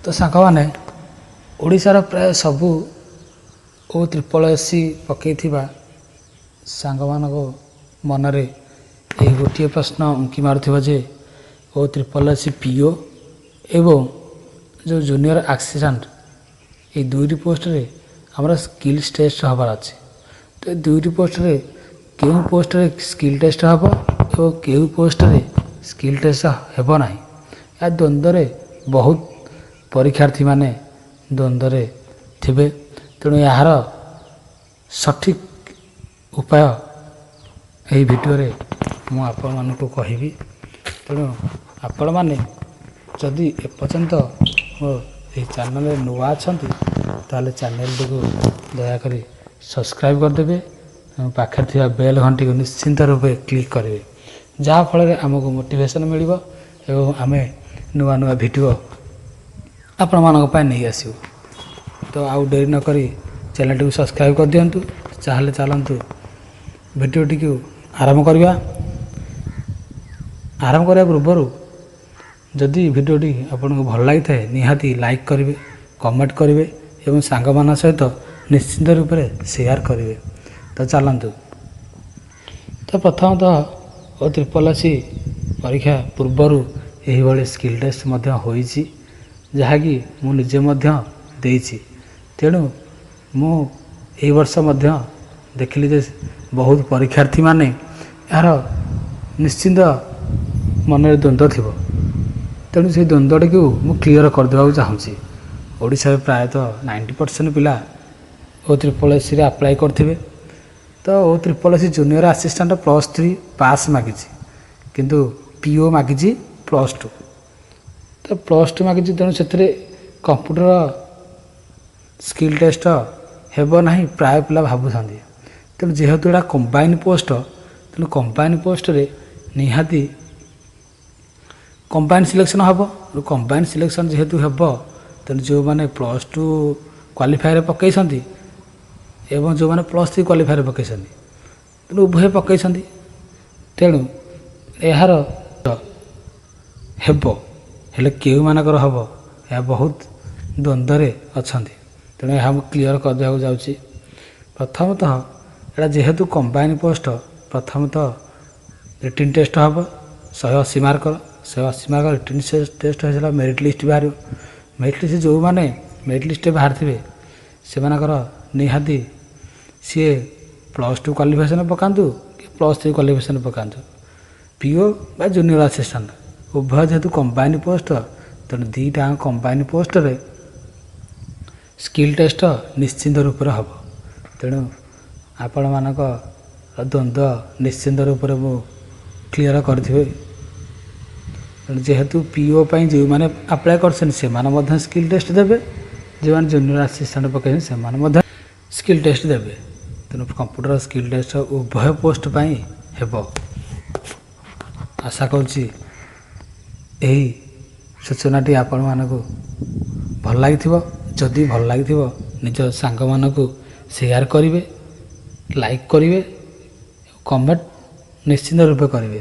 ତ ସାଙ୍ଗମାନେ, ଓଡ଼ିଶାର ପ୍ରାୟ ସବୁ ଓ ତ୍ରିପଲ୍ ଏସ୍ ସି ପକାଇଥିବା ସାଙ୍ଗମାନଙ୍କ ମନରେ ଏହି ଗୋଟିଏ ପ୍ରଶ୍ନ ଉଙ୍କି ମାରୁଥିବ ଯେ ଓ ତ୍ରିପଲ୍ ଏସ୍ ସି ପିଓ ଏବଂ ଯେଉଁ ଜୁନିୟର ଆସିଷ୍ଟାଣ୍ଟ, ଏଇ ଦୁଇଟି ପୋଷ୍ଟରେ ଆମର ସ୍କିଲ୍ ଟେଷ୍ଟ ହେବାର ଅଛି। ତ ଏ ଦୁଇଟି ପୋଷ୍ଟରେ କେଉଁ ପୋଷ୍ଟରେ ସ୍କିଲ୍ ଟେଷ୍ଟ ହେବ ଏବଂ କେଉଁ ପୋଷ୍ଟରେ ସ୍କିଲ୍ ଟେଷ୍ଟ ହେବ ନାହିଁ, ଏହା ଦ୍ୱନ୍ଦ୍ୱରେ ବହୁତ ପରୀକ୍ଷାର୍ଥୀମାନେ ଦ୍ୱନ୍ଦ୍ୱରେ ଥିବେ। ତେଣୁ ଏହାର ସଠିକ୍ ଉପାୟ ଏହି ଭିଡ଼ିଓରେ ମୁଁ ଆପଣମାନଙ୍କୁ କହିବି। ତେଣୁ ଆପଣମାନେ ଯଦି ଏପର୍ଯ୍ୟନ୍ତ ମୋ ଏହି ଚ୍ୟାନେଲରେ ନୂଆ ଅଛନ୍ତି, ତାହେଲେ ଚ୍ୟାନେଲଟିକୁ ଦୟାକରି ସବସ୍କ୍ରାଇବ୍ କରିଦେବେ ଏବଂ ପାଖରେ ଥିବା ବେଲ୍ ଘଣ୍ଟିକୁ ନିଶ୍ଚିନ୍ତ ରୂପେ କ୍ଲିକ୍ କରିବେ, ଯାହାଫଳରେ ଆମକୁ ମୋଟିଭେସନ୍ ମିଳିବ ଏବଂ ଆମେ ନୂଆ ନୂଆ ଭିଡ଼ିଓ ଆପଣମାନଙ୍କ ପାଇଁ ନେଇ ଆସିବୁ। ତ ଆଉ ଡେରି ନକରି ଚ୍ୟାନେଲଟିକୁ ସବସ୍କ୍ରାଇବ୍ କରିଦିଅନ୍ତୁ। ତାହେଲେ ଚାଲନ୍ତୁ, ଭିଡ଼ିଓଟିକୁ ଆରମ୍ଭ କରିବା। ଆରମ୍ଭ କରିବା ପୂର୍ବରୁ ଯଦି ଭିଡ଼ିଓଟି ଆପଣଙ୍କୁ ଭଲ ଲାଗିଥାଏ, ନିହାତି ଲାଇକ୍ କରିବେ, କମେଣ୍ଟ କରିବେ ଏବଂ ସାଙ୍ଗମାନଙ୍କ ସହିତ ନିଶ୍ଚିନ୍ତ ରୂପରେ ସେୟାର କରିବେ। ତ ଚାଲନ୍ତୁ। ତ ପ୍ରଥମତଃ ଓ ତ୍ରିପଲ୍ ଏସ୍ ସି ପରୀକ୍ଷା ପୂର୍ବରୁ ଏହିଭଳି ସ୍କିଲ୍ ଟେଷ୍ଟ ମଧ୍ୟ ହୋଇଛି, ଯାହାକି ମୁଁ ନିଜେ ମଧ୍ୟ ଦେଇଛି। ତେଣୁ ମୁଁ ଏହି ବର୍ଷ ମଧ୍ୟ ଦେଖିଲି ଯେ ବହୁତ ପରୀକ୍ଷାର୍ଥୀମାନେ ଏହାର ନିଶ୍ଚିନ୍ତ ମନରେ ଦ୍ୱନ୍ଦ୍ୱ ଥିବ। ତେଣୁ ସେଇ ଦ୍ୱନ୍ଦ୍ୱଟିକୁ ମୁଁ କ୍ଲିଅର କରିଦେବାକୁ ଚାହୁଁଛି। ଓଡ଼ିଶାରେ ପ୍ରାୟତଃ 90% ପିଲା ଓ ତ୍ରିପଲ୍ ଏସ୍ ସିରେ ଆପ୍ଲାଏ କରିଥିବେ। ତ ଓ triple S C junior assistant +3 pass ମାଗିଛି, କିନ୍ତୁ ପିଓ ମାଗିଛି +2। ତ +2 ମାଗିଛି, ତେଣୁ ସେଥିରେ କମ୍ପ୍ୟୁଟର ସ୍କିଲ୍ ଟେଷ୍ଟ ହେବ ନାହିଁ ପ୍ରାୟ ପିଲା ଭାବୁଛନ୍ତି। ତେଣୁ ଯେହେତୁ ଏଇଟା କମ୍ବାଇନ୍ ପୋଷ୍ଟ, ତେଣୁ କମ୍ବାଇନ୍ ପୋଷ୍ଟରେ ନିହାତି କମ୍ବାଇନ୍ ସିଲେକ୍ସନ୍ ହେବ। କମ୍ବାଇନ୍ ସିଲେକ୍ସନ୍ ଯେହେତୁ ହେବ, ତେଣୁ ଯେଉଁମାନେ +2 କ୍ୱାଲିଫାଏରେ ପକାଇଛନ୍ତି ଏବଂ ଯେଉଁମାନେ +3 କ୍ୱାଲିଫାଏରେ ପକାଇଛନ୍ତି, ତେଣୁ ଉଭୟ ପକାଇଛନ୍ତି, ତେଣୁ ଏହାର ହେବ। ହେଲେ କେଉଁମାନଙ୍କର ହେବ, ଏହା ବହୁତ ଦ୍ୱନ୍ଦ୍ୱରେ ଅଛନ୍ତି। ତେଣୁ ଏହା ମୁଁ କ୍ଲିଅର କରିଦେବାକୁ ଯାଉଛି। ପ୍ରଥମତଃ ଏଇଟା ଯେହେତୁ କମ୍ବାଇନ୍ ପୋଷ୍ଟ, ପ୍ରଥମତଃ ରିଟିନ୍ ଟେଷ୍ଟ ହେବ 180 ମାର୍କର। 180 ମାର୍କ ରିଟିନ୍ ଟେଷ୍ଟ ହୋଇସାରିଲା, ମେରିଟ୍ ଲିଷ୍ଟ ବାହାରିବ। ମେରିଟ୍ ଲିଷ୍ଟ, ଯେଉଁମାନେ ମେରିଟ୍ ଲିଷ୍ଟରେ ବାହାରିଥିବେ, ସେମାନଙ୍କର ନିହାତି ସିଏ +2 କ୍ୱାଲିଫିକେସନ୍ ପକାନ୍ତୁ କି +3 କ୍ୱାଲିଫିକେସନ୍ ପକାନ୍ତୁ, ପିଓ ବା ଜୁନିୟର ଆସିଷ୍ଟାଣ୍ଟ ଉଭୟ ଯେହେତୁ କମ୍ବାଇନ୍ ପୋଷ୍ଟ, ତେଣୁ ଦୁଇଟା କମ୍ବାଇନ୍ ପୋଷ୍ଟରେ ସ୍କିଲ୍ ଟେଷ୍ଟ ନିଶ୍ଚିନ୍ତ ରୂପରେ ହେବ। ତେଣୁ ଆପଣମାନଙ୍କ ଦ୍ୱନ୍ଦ୍ୱ ନିଶ୍ଚିନ୍ତ ରୂପରେ ମୁଁ କ୍ଲିଅର କରିଥିବି। ତେଣୁ ଯେହେତୁ ପିଓ ପାଇଁ ଯେଉଁମାନେ ଆପ୍ଲାଏ କରିଛନ୍ତି, ସେମାନେ ମଧ୍ୟ ସ୍କିଲ୍ ଟେଷ୍ଟ ଦେବେ। ଯେଉଁମାନେ ଜୁନିୟର ଆସିଷ୍ଟାଣ୍ଟ ପକାଇଛନ୍ତି, ସେମାନେ ମଧ୍ୟ ସ୍କିଲ୍ ଟେଷ୍ଟ ଦେବେ। ତେଣୁ କମ୍ପ୍ୟୁଟର ସ୍କିଲ୍ ଟେଷ୍ଟ ଉଭୟ ପୋଷ୍ଟ ପାଇଁ ହେବ। ଆଶା କରୁଛି ଏହି ସୂଚନାଟି ଆପଣମାନଙ୍କୁ ଭଲ ଲାଗିଥିବ। ଯଦି ଭଲ ଲାଗିଥିବ, ନିଜ ସାଙ୍ଗମାନଙ୍କୁ ସେୟାର କରିବେ, ଲାଇକ୍ କରିବେ, କମେଣ୍ଟ ନିଶ୍ଚିନ୍ତ ରୂପେ କରିବେ।